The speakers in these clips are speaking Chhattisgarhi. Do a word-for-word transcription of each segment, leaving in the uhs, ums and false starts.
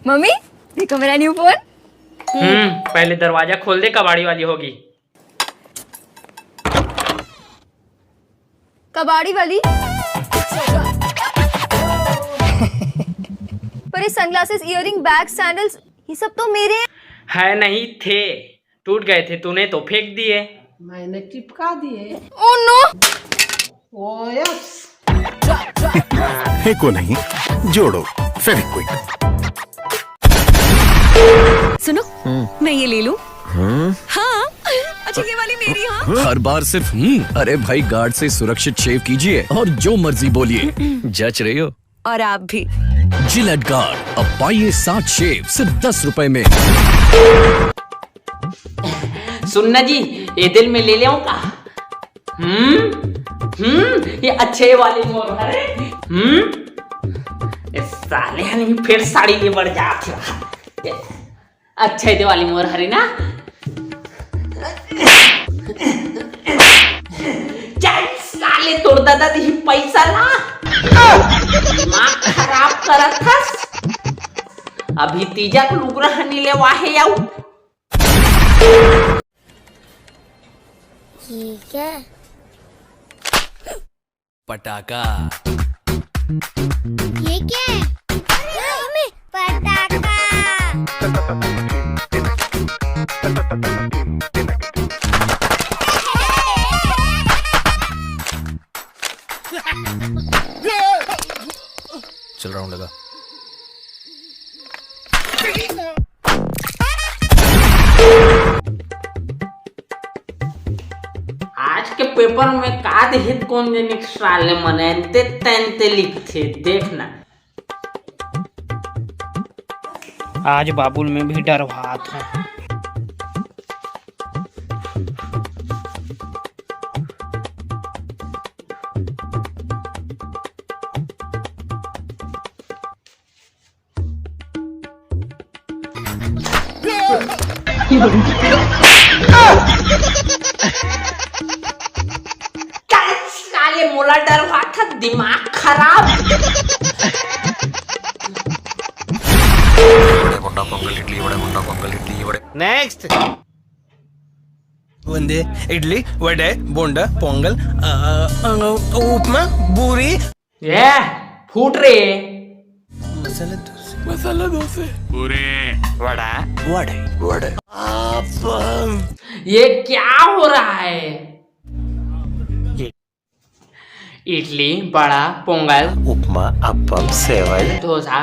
मम्मी, देखो मेरा न्यू फोन। हम्म, पहले दरवाजा खोल दे, कबाड़ी वाली होगी। कबाड़ी वाली? पर ये सनग्लासेस, ईयरिंग, बैग, सैंडल्स, ये सब तो मेरे हैं। है नहीं, थे। टूट गए थे, तूने तो फेंक दिए। मैंने चिपका दिए। Oh no! ओ यस। फेंको नहीं, जोड़ो। फेविक्विक। सुनो, मैं ये ले लूं? हाँ। अच्छा, ये वाली मेरी, हाँ। हर बार सिर्फ हम्म। अरे भाई, गार्ड से सुरक्षित शेव कीजिए और जो मर्जी बोलिए। जच रही हो। और आप भी। जिलेट गार्ड, अब पाइए सात शेव सिर्फ दस रुपए में। सुन ना जी, ये दिल में ले लेऊं का? हम्म। हम्म। ये अच्छे वाली मोर हरे। हम्म। ये साले हन फिर साड़ी ले बढ़ जात हे। अच्छा, ये वाली मोर हरे ना। चल साले, तोर दादा दी पैसा ला। दिमाग खराब करत हस। अभी तीजा के लुगरा हनी लेवा हे आऊ। ठीक है। पटाखा। ये क्या है? अरे, मम्मी, पटाखा। चल, राउंड लगा। आज के पेपर में का देहित कोन जनिक साले मन एंते तैंते लिखथे, देखना। आज बाबुल में भी डरवात हूँ। चल साले, मोला डरवात ह, दिमाग खराब। वड़े, बोंडा, पोंगल, इडली, वड़े, बोंडा, पोंगल, इडली, वड़े। नेक्स्ट। ಒಂದೇ ಇಡ್ಲಿ, ವಡೆ, ಬೋಂಡ, ಪೊಂಗಲ್, ಆ, ಆ, ಉಪ್ಮಾ, ಬೂರಿ। ए, फूट रे। मसाला डोसे। मसाला डोसे। पूरी। वड़ा। वड़े। वड़े। ये क्या हो रहा है? इडली, बड़ा, पोंगल, उपमा, अप्पम, सेवई, डोसा,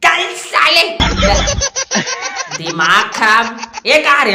कल साले दिमाग खराब। ये का रे?